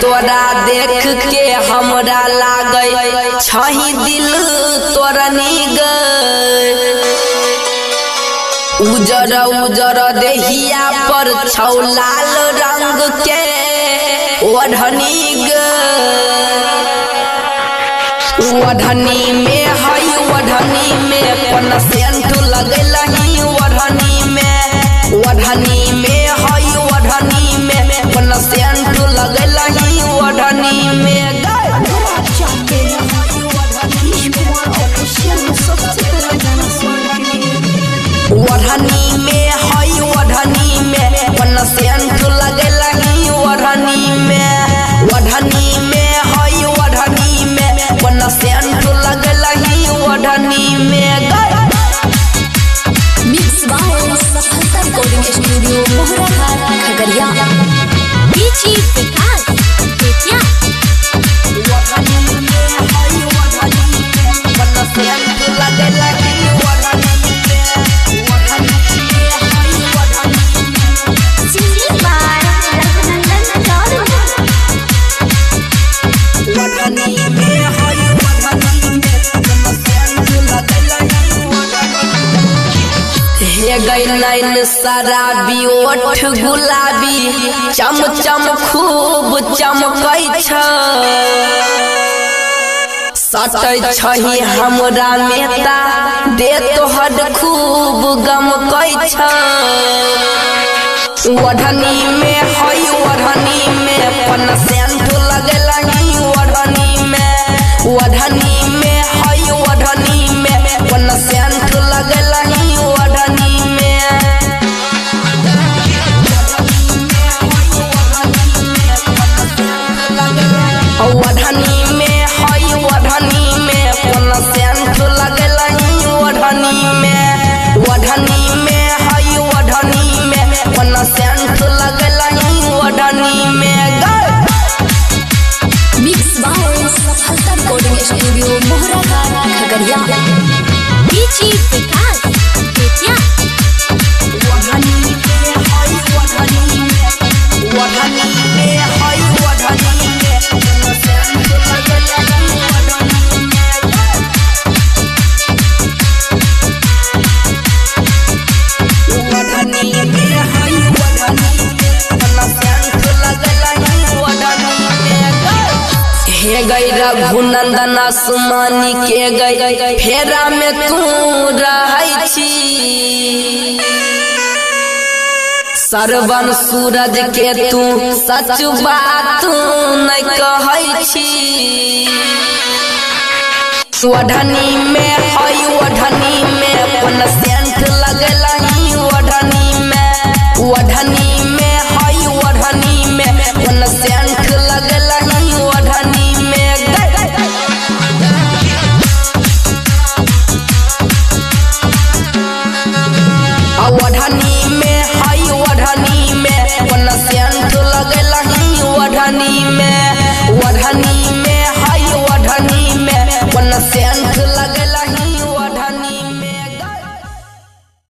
तोरा देख के हमरा लागै छही दिल तोरनी गई। उजर उजर देहिया पर छौ लाल रंग के ओढ़नी गई। ओढ़नी में हई ओढ़नी में कोन सेंट लगैलही ओढ़नी में। ओढ़नी में हई ओढ़नी में कोन सेंट लगैलही ओढ़नी में। अगर आप चाहते हैं नीतीश कुमार ऑफिशियल में सबसे पहले गाना सुनने के लिए ओढ़नी में हई ओढ़नी में कोन सेंट लगैलही ओढ़नी में। ओढ़नी में हई ओढ़नी में कोन सेंट लगैलही ओढ़नी में। Mix by Safalta recording studio Mohraghat Khagaria. DJ Vikas Bettiah. ओढ़नी में हई ओढ़नी में कोन सेंट लगैलही ओढ़नी में। ओढ़नी में हई ओढ़नी में। Singing by Raghunandan Chaudhary. ओढ़नी में हई ओढ़नी में कोन सेंट लगैलही ओढ़नी में। हे गई नैन शराबी ओठ गुलाबी चम चम खूब चमकै छ। सटै छही हमरा मेता दे तोहर खूब गमकै छ। ओढ़नी में हई ओढ़नी में कोन सेंट लगैलही ओढ़नी में। ओढ़नी में हई ओढ़नी में कोन सेंट लगैलही ओढ़नी में। ओढ़नी में हई ओढ़नी में कोन सेंट लगैलही ओढ़नी में। ओढ़नी में हई ओढ़नी में कोन सेंट लगैलही ओढ़नी में। Mix by Safalta recording studio Mohraghat Khagaria. DJ Vikas Bettiah. ओढ़नी में हई ओढ़नी में। ओढ़नी में हई ओढ़नी में कोन सेंट लगैलही ओढ़नी में। ओढ़नी में हई ओढ़नी में कोन सेंट लगैलही ओढ़नी में। हे गई रघुनंदन आसमानी के गई फेरा में तू रहै छी। सरवन सूरज के तू सच बात नहीं कहै छी। ओढ़नी में हई ओढ़नी में कोन सेंट लगैलही